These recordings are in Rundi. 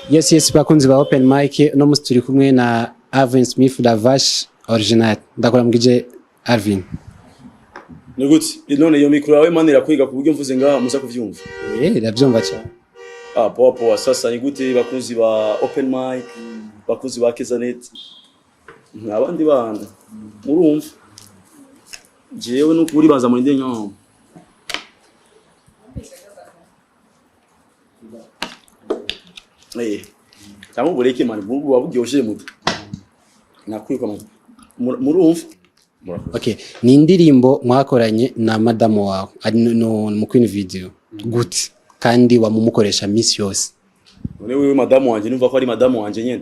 Yes, bakunzi ba Open Mic, no musi turi kumwe na Alvin Smith Lavash Original. Ndakora mugije, Alvin. Ni gute none iyo mikoro yawe, man, irakwiga ku buryo mvuze ngaha muza kuvyumva? Eh, iravyumva cyane. Ah, poa poa. Sasa ni gute, bakunzi ba Open Mic, bakunzi ba Kezanet, abandi bana? Murumva jewe nukuri baza muri ndenyo. Cyangwa ubureke, man, bubu waburyoshe muto nakwiye kwa murumva. Murakoze. Okay, ni indirimbo mwakoranye na madamu wawe ari no mu Queen Video gute, kandi wamumukoresha misi yose? None wewe, madamu wanje, numva ko ari madamu wanje nyene.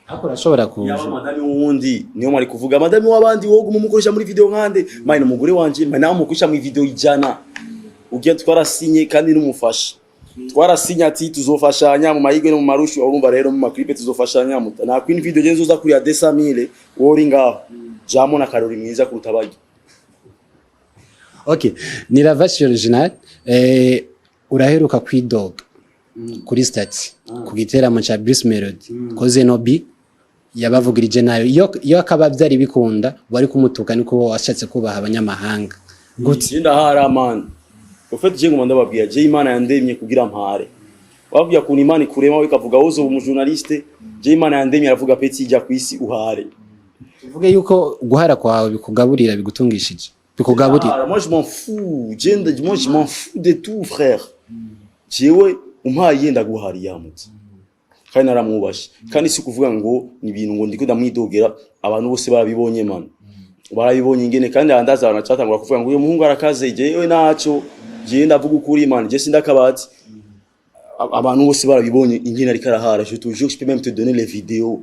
Ariko urashobora kuja Yaba madami wundi niyo mwari kuvuga madami w'abandi, wowe guma umukoresha muri video nkande? Mine umugore wanje, mine nawe umukoresha muri video 100 ugiye. Twarasinye kandi n'umufasha twarasinye ati tuzofashanya mu mahirwe no mu marushu. Urumva rero, mu ma clip tuzofashanya na Queen Video. Je nzoza kuri ya 200,000, wowe uri ngaho jamo na karori mwiza kuruta barya. Okay, ni Lavash Original. Uraheruka kwidoga kuri statut ku giteramo ca Bruce Melody ko Zenobi yabavugirije nayo, iyo akaba byari bikunda wari kumutuka, niko washatse kubaha abanyamahanga gute? Je ndahara, man. Au fait, je ngoma ndababwira, je Imana yandemye kugira mpare. Wabwira kuntu Imana ikurema we ikavuga wowe umu journaliste. Je Imana yandemye aravuga: "Petit, jya kwisi uhare." Tuvuge yuko guhara kwawe bikugaburira, bigutungishije, bikugaburira? Ah, moi je m'en fous. Moi je m'en fous de tout, frère. Jewe umpaye ndaguhari yamutse. Kandi naramwubashe. Kandi si kuvuga ngo ni ibintu ngo ndiko ndamwidogera, abantu bose barabibonye, man. Barabibonye ingene kandi andaza abantu cyatangura kuvuga ngo uyu muhungu arakaze. Jewe naco, je ndavuga ukuri, man. Je sindakabati. Abantu bose barabibonye ingene ariko arahara. Je te jure, je peux même te donner les vidéos.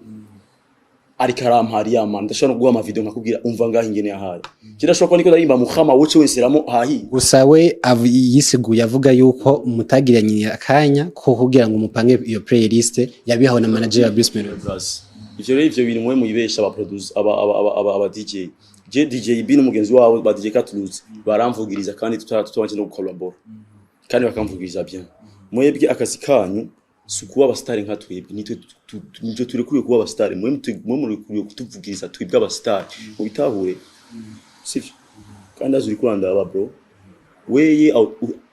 Ariko arampari ya, man. Ndashobora no kuguha ama video nkakubwira: "Umva ngaho ingene yahaye." Je ndashobora kuba ndiko ndarimba muhama woce weseramo hahi. Gusa we yisiguye avuga yuko mutagiranye akanya ko kugira ngo mupange iyo playlist, yabihawe na manager wa Bruce Melody. Plus ivyo rero, ivyo bintu mwe muyibesha aba producer, aba DJ. Je DJ B n'umugenzi wabo ba DJ Catlouse baramvugiriza kandi tutabanje no gucollabora, kandi bakamvugiriza bien. Mwebwe akazi kanyu si ukuba abasitari nka twebwe, nitwe nitwe turekuriye kuba abasitari. Mwe murekuriye kutuvugiriza twebwe abasitari, mubitahure, sivyo? Kandi azi uriko urandaba, bro, weye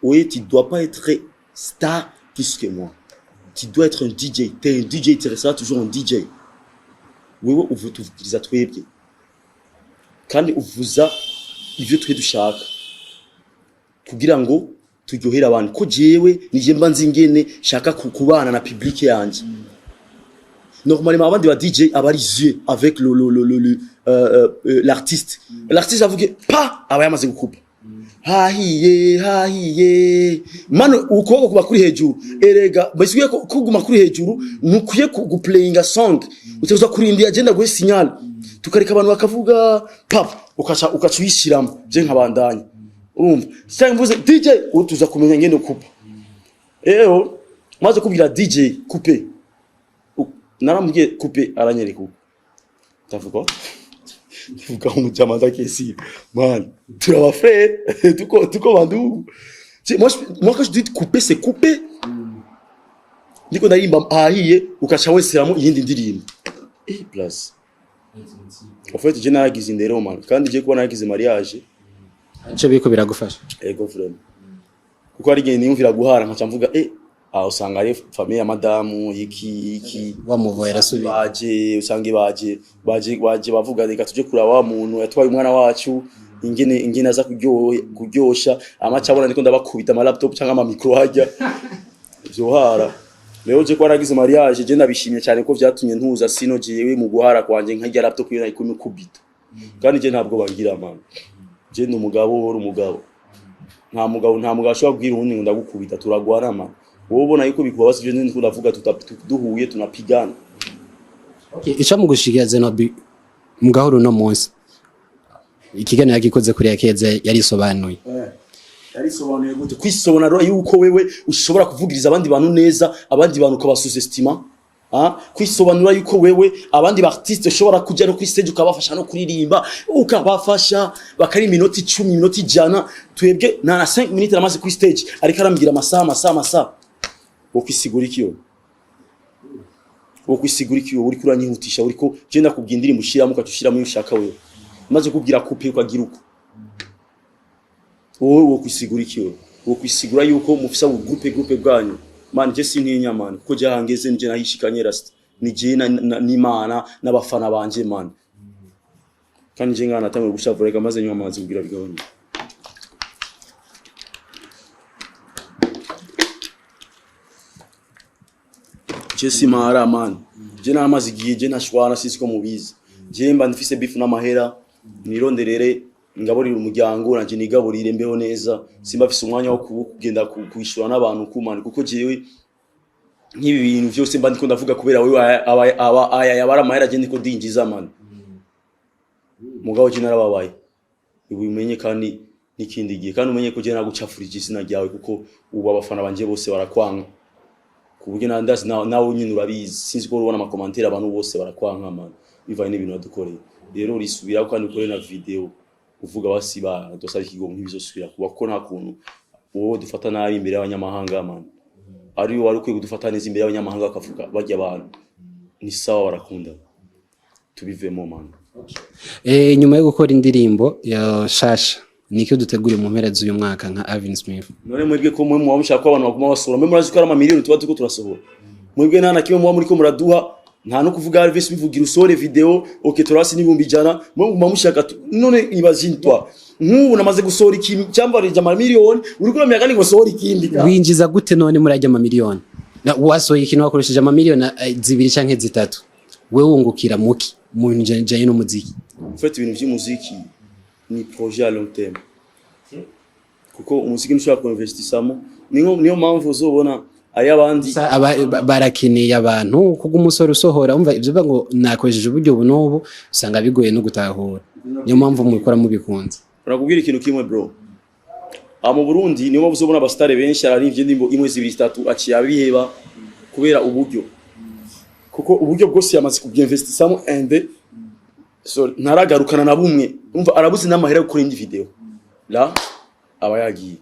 weye, tu dois pas être star plus que moi. Tu dois être un DJ. T'es un DJ, tu resteras toujours un DJ. Wewe utuvugiriza twebwe kandi uvuza ivyo twe dushaka kugira ngo turyohere abantu, ko jewe nije mba nzi ingene shaka kubana na public yanje. Normalement, abandi ba DJ aba ari yeux avec le l'artiste. L'artiste avuge pa, aba yamaze gukupa hahiye hahiye, mano ukuboko kuba kuri hejuru. Erega basubiye ko kuguma kuri hejuru, ntukwiye guplayinga song, utegerezwa kurindira agenda guhe signal, tukareka abantu bakavuga pap, ukaca uyishiramo, je nkabandanya. Urumva, cyangwa mvuze DJ, utuza kumenya ngene ukupa. Eho maze kubwira DJ coupe, naramubwiye coupe, aranyereka uko. Ndavuga, ndavuga umujama ndakesi, man, turaba frère, tuko bandugu. Tu sais, moi quand je dis couper, c'est couper. Ndiko ndarimba ahiye, ukaca weseramo iyindi ndirimbo. Eh, plus en fait, je naragize indero, man, kandi je kuba naragize mariage. Ico biriko biragufasha? Ego, vraiment, kuko hari igihe niyumvira guhara nkaca mvuga: "Eh, ah, usanga ari famille ya madamu iki iki." Wamuvoye arasubira. Baje, usange baje bavuga: "Reka tuje kuraba wa muntu yatwaye umwana wacu, ingene aza kuryosha amaca." Abona ndiko ndabakubita ama laptop cyangwa ama micro hajya vyohara. Rero je ko naragize mariage, je ndabishimye cyane ko vyatumye ntuza. Sino jewe mu guhara kwanje nkarya laptop yo nayikubita. Kandi je ntabwo bangira, man. Je ndi umugabo, uri umugabo. Nta mugabo ashobora kubwira uwundi ngo ndagukubita. Turagwana, man. Wowe ubona yuko bikubabaza ivyo ndiko ndavuga, duhuye tunapigana. Okay, ico mu gushikira Zenobi mugahoro uno munsi, ikiganiro yagikoze kuri Yakeze, yarisobanuye. Yarisobanuye gute? Kwisobanura yuko wewe ushobora kuvugiriza abandi bantu neza, abandi bantu ukabasous-estima? Ah, kwisobanura yuko wewe abandi ba artiste ushobora kujya no kuri stage ukabafasha no kuririmba, ukabafasha bakari iminota 10, iminota 100, twebwe nta na 5 minutes namaze kuri stage, ariko arambwira amasaha, amasaha, amasaha. Wo kwisigura iki yo? Wo kwisigura iki? Wowe uriko uranyihutisha, uriko je ndakubwira indirimbo ushiramo, ukaca ushiramo iyo ushaka wewe. Maze kubwira coupe ukagira uko. Wowe wo kwisigura iki? Wewe wo kwisigura yuko mufisa groupe bwanyu, man. Je sintinya, man, kuko je hangeze nije nahishikanye, rasta. Ni je n'Imana n'abafana banje, man. Kandi je ngana natanguye gushavura. Reka maze nywa amazi kugira bigabanuke. Je simara, man. Je namaze igihe je ntashwana, sinzi ko mubizi. Je mba ndifise beef n'amahera, nironderere ngaburira umuryango nanje, nigaburire, mbeho neza. Simba mfise umwanya wo kugenda kwishura n'abantu kumana, kuko jewe nk'ibi bintu vyose mba ndiko ndavuga kubera wewe, aya yabara amahera je ndiko ndinjiza, man. Mugabo je narababaye, ubu umenye. Kandi n'ikindi gihe kandi umenye ko je nagucafurije izina ryawe, kuko ubu abafana banje bose barakwanga ku buryo na ndazi nawe nyine urabizi. Sinzi ko urabona ama commentaires, abantu bose barakwanka, man, bivanye n'ibintu wadukoreye. Rero urisubira kandi ukore na video uvuga basi ba dosaba ikigo, ntibizosubira kuba, kuko nta kuntu wowe dufata nabi imbere y'abanyamahanga, man. Ari wari ukwiye kudufata neza imbere y'abanyamahanga, bakavuga bajya abantu ni sawa, barakunda. Tubivemo, man. Nyuma yo gukora indirimbo ya shasha, niki duteguriye mu mpera z'uyu mwaka nka Alvin Smith? None mwebwe ko mwe muba mushaka ko abantu baguma basura, mwe murazi ko ari amamiliyoni tuba turiko turasohora. Mwebwe nta na kimwe muba muriko muraduha, nta no kuvuga Alvis bivugira usore video, okay, turasi n'100,000. Mwe muguma mushaka none imagine toi, nk'ubu namaze gusohora ikintu cyambarije amamiliyoni, uriko uramenya kandi ngo sohora ikindi ka. Winjiza gute none murajya amamiliyoni? Wasohoye ikintu wakoresheje amamiliyoni 2 canke 3, wewe wungukira muki mu bintu bijanye n'umuziki? En fait, ibintu by'umuziki ni projet à long terme, kuko umuziki ntushobora kuinvestisamo. Niyo mpamvu uzobona ay'abandi. Barakeneye abantu, kuko umusore usohora umva ivyo uvuga ngo nakoresheje uburyo ubu n'ubu, usanga bigoye no gutahura. Niyo mpamvu mubikora mubikunze. Urakubwira ikintu kimwe, bro. Aha mu Burundi niyo mpamvu uzobona abasitari benshi araririmvye indirimbo imwe, zibiri, zitatu, aciye abiheba kubera uburyo, kuko uburyo bwose yamaze kubyinvestisamo and so ntaragarukana na bumwe. Umva, arabuze n'amahera yo gukora indi video, la aba yagiye.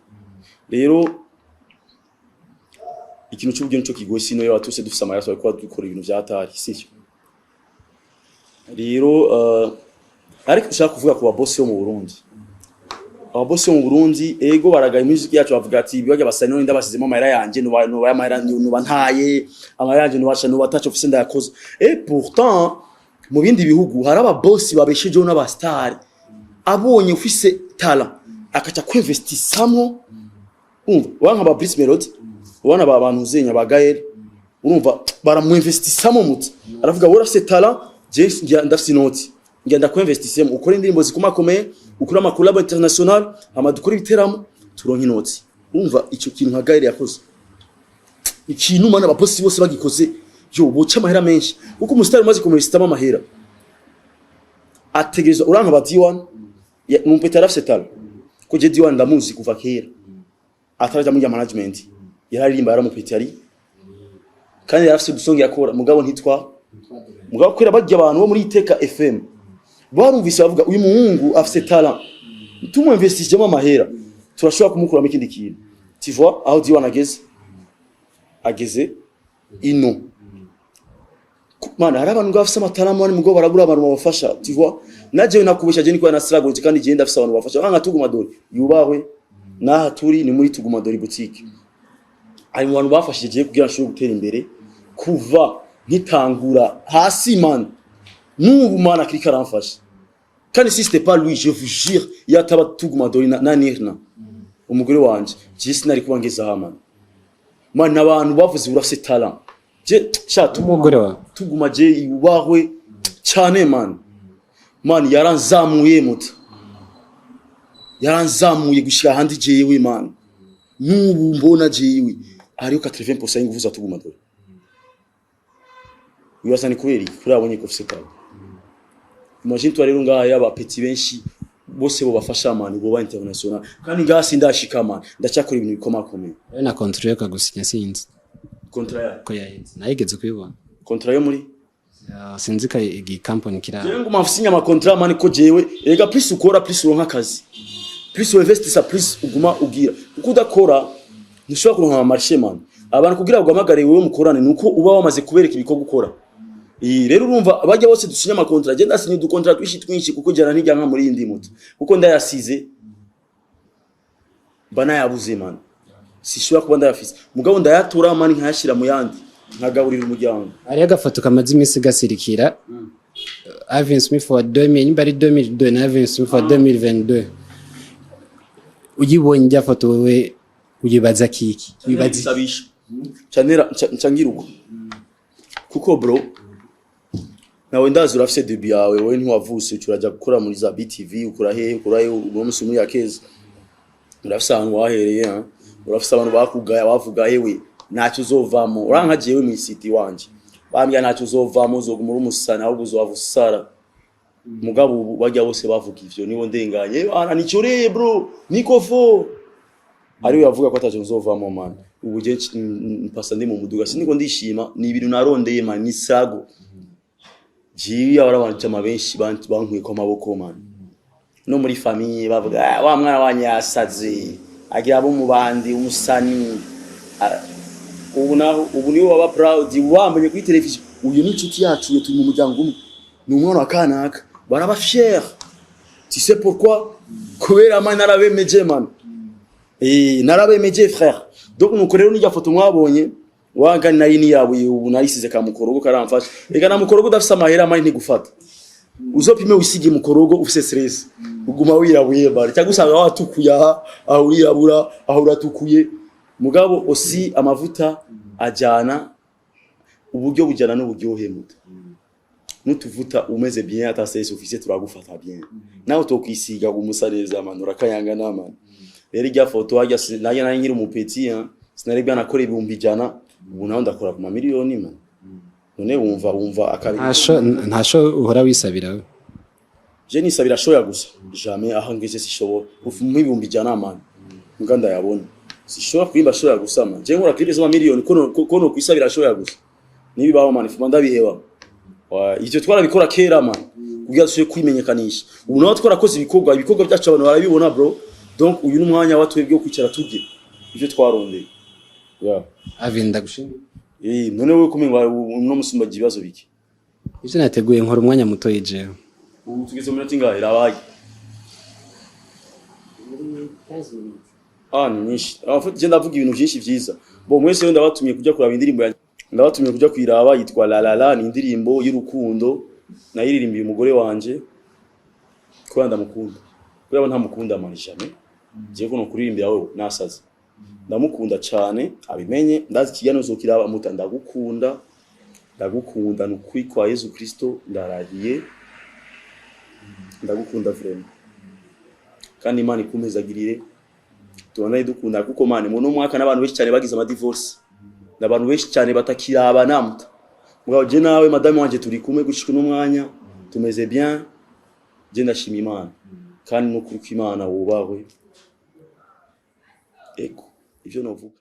Rero ikintu cy'uburyo nico kigoye. Sino yo twese dufise amahera twari kuba dukora ibintu vya hatari, sivyo? Rero ariko ushaka kuvuga ku babosi bo mu Burundi, ababosi bo mu Burundi ego baragaye music yacu, bavuga ati bibajya basa none ndabasizemo amahera yanje, nuba nuba amahera nuba ntaye amahera yanje, nubasha nuba tacho ofise ndayakoze. Et pourtant mu bindi bihugu hari ababosi babeshejeho n'aba star, abonye ufise talent akaca kwinvestisamo. Umva, wanka ba Bruce Melody, ubona ba bantu uzenya ba Gaël, urumva baramuinvestisamo. Muti aravuga: wowe urafise talent, je ngira ndafise inoti, ngira ndakuinvestisemo, ukore indirimbo zikomakomeye, ukore ama collab international, hama dukore ibiteramo, turonke inoti. Urumva ico kintu nka Gaël yakoze, ikintu mana ababosi bose bagikoze, yo boca amahera menshi, kuko umusitari umaze kumuinvestamo amahera ategerezwa. Uranka ba D1, numpeta yarafise talent, ko je D1 ndamuzi kuva kera ataraja muri ya management, yararirimba, yaramupeti yari kandi yarafise udusongi yakora, mugabo ntitwa mugabo kwera barya abantu bo muri Iteka FM barumvise bavuga: uyu muhungu afise talent, tumuinvestijemo amahera turashobora kumukuramo ikindi kintu. Tu vois aho D1 ageze ino. Mana, hari abantu bafise amatara mani, mugabo barabura abantu babafasha, tu vois. Najewe nakubesha, je niko nasiragoje, kandi je ndafise abantu bafasha nka Tuguma Dori yubahwe. Naha turi ni muri Tuguma Dori boutique, ari mu bantu bafashije je kugira nshobore gutera imbere kuva nkitangura hasi, man. N'ubu, man, akiriko aramfasha. Kandi si c'était pas lui, je vous jure, yataba Tuguma Dori na Nirna umugore wanje, je sinari kuba ngeze aha, man. Man, abantu bavuze urafise talent, je sha Umugore wawe? Tuguma je yubahwe cyane, man. Man, yaranzamuye muta, yaranzamuye gushika ahandi jewe, man. N'ubu mbona jewe hariho 80% y'ingufu za Tuguma Dore. Wibaza ni kubera iki? Kuri abonye ko ufise talent. Imagine toi rero ngaha yaba petit benshi bose bo bafasha, man, bo ba international. Kandi ngaha sindashika, man, ndacyakora ibintu bikomakomeye. Rero na contrat yo kagusinya sinzi Contrat ya ko yaheze, nayigeze kuyibona. Contrat yo muri Sinzi ko igi company kira. Jewe nguma mfisinya ama contrat, man, ko jewe ega plus ukora, plus uronka akazi, plus uinvestisa, plus uguma ugira. Kuko udakora ntushobora kuronka ama marché, man. Abantu kugira ngo uhamagare wewe mukorane nuko uba wamaze kubereka ibikorwa ukora. Iyi rero urumva bajya bose dusinya ama contrat, je ndasinye udu contrat twinshi twinshi, kuko jana nijya nka muri indi muto, kuko ndayasize mba nayabuze, man. Sishobora kuba ndayafise, mugabo ndayatura, man, nkayashira mu yandi, nkagaburira umuryango. Hariho agafoto kamaze iminsi gasirikira, Alvin Smith wa 2000, nimba ari 2002, na Alvin Smith wa 2022. Uyibonye ijya foto, wewe uyibaza kiki? Wibaza iki? Sabisha canera nca ngira uko, kuko bro, nawe ndazi urafise début yawe. Wowe ntiwavuse uca uraja gukora muri za BTV, ukora hehe, ukora hehe, uno musi muri yakeza urafise ahantu wahereye, ha? Urafise abantu bakugaya, bavuga hewe ntacyo uzovamo. Uranka jewe mu city wanje bambwira ntacyo uzovamo, uzoguma uri umusana, ahubwo uzova usara. Mugabo ubu bajya bose bavuga ivyo nibo ndenganye ana nicoreye, bro, niko fo ariwe yavuga ko ataco nzovamo, man. Ubu je mpasa ndi mu muduga, siniko ndishima, ni ibintu narondeye, man, ni sago jiwe. Abari abantu jama benshi bankuye ko amaboko, man, no muri famille bavuga: "Ah, wa mwana wanyu yasaze, agira abo mu bandi umusani." Ah, ubu naho ubu niwe waba proud, wamenye kuri television, uyu ni inshuti yacu, uyu turi mu muryango umwe, ni umwana wa kanaka, baraba fier. Tu sais pourquoi? Kubera, man, narabemeje, man. Narabemeje, frère. Donc nuko rero nijya foto mwabonye wanga nari niyabuye, ubu narisize ka mukorogo karamfasha. Ega na mukorogo udafise amahera, man, ntigufata. Uzopime wisige mukorogo ufise stress, uguma wirabuye bari, cyangwa usanga watukuye aha, aho urirabura, aho uratukuye. Mugabo osi amavuta ajana uburyo, bujana n'uburyohe muto nutuvuta umeze bien, ata stress ufise, turagufata bien, nawe utokwisiga umusa neza, man, urakayanga na, man. Rero irya foto hajya najya nari nkiri umu petit, hein, sinari bwanakora 100,000, ubu naho ndakora ku mamiliyoni, man. None wumva akabi? Nta show uhora wisabira we? Je nisabira show ya gusa, jamais. Aho ngeze sishobora ufuma 100,000, man, mbwa ndayabona, sishobora kuimba show ya gusa, man. Je nkora clip z'amamiliyoni, kono kwisabira show ya gusa nibibaho, man, fuma ndabiheba. Ivyo twarabikora kera, man, kugira dusubire kwimenyekanisha. Ubu naho twarakoze ibikorwa byacu, abantu barabibona, bro. Donc uyu ni umwanya wa twebwe wo kwicara turye ivyo twarondeye, yeah. Alvin, ndagushimiye. None wewe kumenga uno musumba ibibazo biki? Ivyo nateguye nkora umwanya muto yijewe. Ubu tugeze mu minota ingahe? Rabaye, ah, ni myinshi. En fait, je ndavuga ibintu byinshi vyiza. Bo mwese rero ndabatumiye kujya kuraba indirimbo yanjye, ndabatumiye kujya kuyiraba, yitwa La La La. Ni indirimbo y'urukundo nayiririmbiye umugore wanje kubera ndamukunda, kubera ntamukunda, man, jamais. Je ko no kuririmbira wewe nasaze. Ndamukunda cyane, abimenye. Ndazi ikiganiro uzokiraba muta. Ndagukunda, ndagukunda, ni ukuri kwa Yesu Kristo, ndarahiye, ndagukunda vraiment. Kandi Imana ikumpezagirire, tubandanye dukunda, kuko, man, mu no mwaka n'abantu benshi cyane bagize ama divorce, n'abantu benshi cyane batakiraba muta. Mugabo je nawe madame wanje turi kumwe gushika uno mwanya, tumeze bien. Je ndashima Imana, kandi n'ukuri kw'Imana wubahwe. Ego, ivyo novuga.